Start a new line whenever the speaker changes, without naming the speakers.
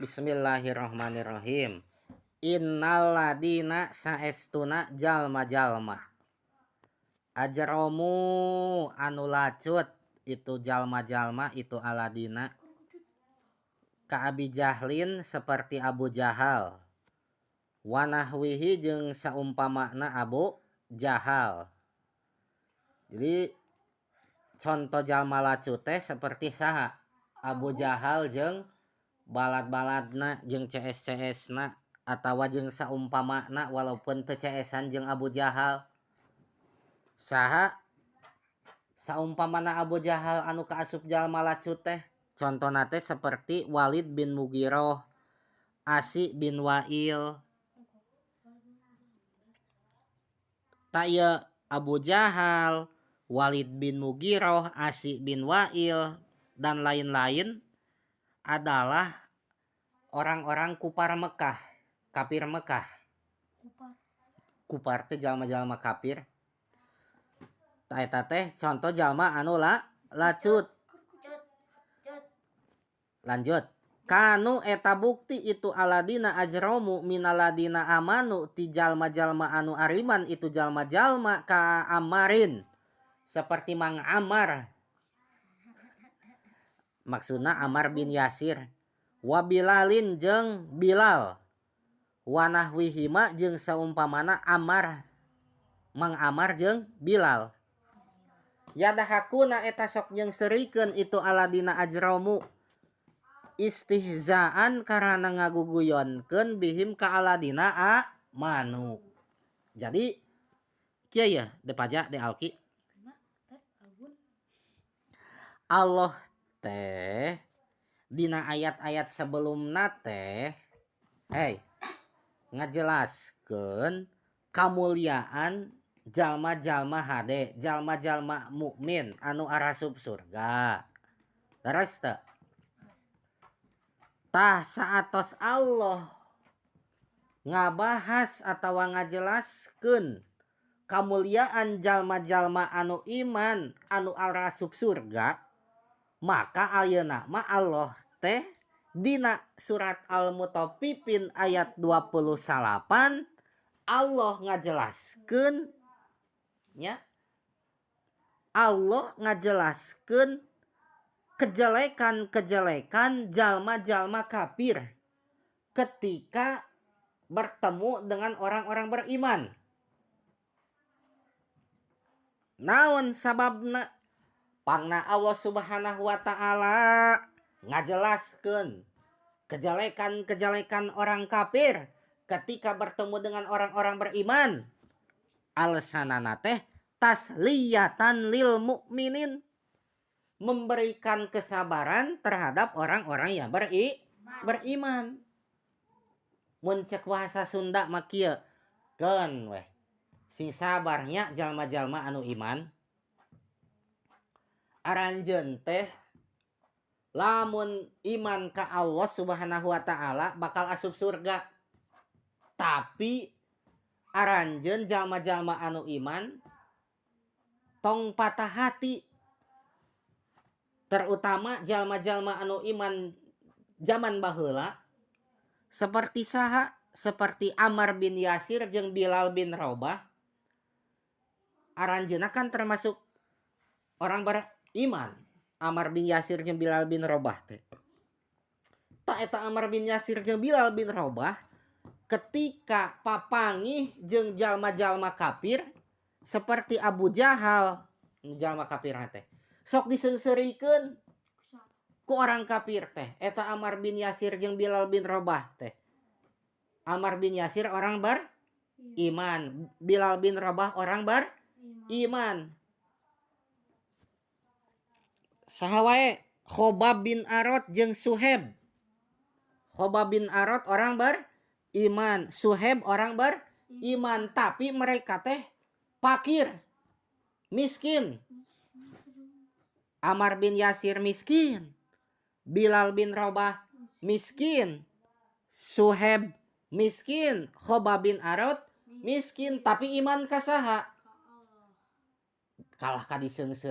Bismillahirrahmanirrahim. Innal ladina saestuna jalma-jalma ajromu anu lacut itu jalma-jalma itu aladina ka Abi Jahlin seperti Abu Jahal wanahwihi jeung saumpamana Abu Jahal. Jadi contoh jalma lacut teh seperti saha? Abu Jahal jeung balad-baladna jeung CS-CS-na atawa jeung saumpamana walaupun teu CS-an jeung Abu Jahal. Saha saumpamana Abu Jahal anu kaasup jalma lacut teh? Contona teh seperti Walid bin Mughirah, Asi bin Wa'il. Ta ieu Abu Jahal, Walid bin Mughirah, Asi bin Wa'il dan lain-lain adalah orang-orang kupar Mekah, kafir Mekah.
Kupar.
Kupar teh jalma-jalma kafir. Ta eta teh contoh jalma anu lacut.
Cut. Cut.
Lanjut. Kanu eta bukti itu aladina ajromu minaladina amanu ti jalma-jalma anu ariman itu jalma-jalma ka amarin seperti Mang Amar. Maksudna Amar bin Yasir wa Bilalin jeung Bilal wa nahwihima jeung saumpamana Amar, Mang Amar jeung Bilal. Yadahakuna eta sok jeung seurikeun itu aladina ajromu istihzaan karana ngaguguyonkeun bihim ka aladina amanu. Jadi kieu ya depaja de alki. Allah teh dina ayat-ayat sebelumna teh hey ngajelaskeun kamuliaan jalma-jalma hade, jalma-jalma mukmin anu arasup surga. Leres teu? Tah saatos Allah ngabahas atawa ngajelaskeun kamuliaan jalma-jalma anu iman anu arasup surga, maka ayeuna mah Allah teh dina surat Al-Mutaffifin ayat 29 Allah ngajelaskeun nya, Allah ngajelaskeun kejelekan-kejelekan jalma-jalma kafir ketika bertemu dengan orang-orang beriman. Naon sababna? Pangna Allah Subhanahu wa taala ngajelaskeun kejelekan-kejelekan orang kafir ketika bertemu dengan orang-orang beriman. Alasanana teh tasliyatan lil mukminin, memberikan kesabaran terhadap orang-orang yang beriman. Mun cek bahasa Sunda mah kieu, keun weh sing sabarnya jalma-jalma anu iman. Aranjeun teh lamun iman ka Allah Subhanahu wa taala bakal asup surga. Tapi aranjeun jalma-jalma anu iman tong patah hati, terutama jalma-jalma anu iman zaman baheula seperti saha, seperti Amar bin Yasir jeung Bilal bin Rabah. Aranjeunna kan termasuk orang beriman, Amar bin Yasir jeung Bilal bin Rabah teh. Ta eta Amar bin Yasir jeung Bilal bin Rabah ketika papangih jeung jalma-jalma kafir seperti Abu Jahal, jalma kafir teh sok diseungseurikeun ku orang kafir teh. Eta Amar bin Yasir jeung Bilal bin Rabah teh. Amar bin Yasir orang beriman, Bilal bin Rabah orang beriman. Saha wae? Khobab bin Arad jeung Suheb. Khobab bin Arad orang beriman, Suheb orang beriman, tapi mereka teh fakir, miskin. Amar bin Yasir miskin, Bilal bin Rabah miskin, Suheb miskin, Khobab bin Arad miskin, tapi iman ka saha? Kalah ka diseungseurikeun.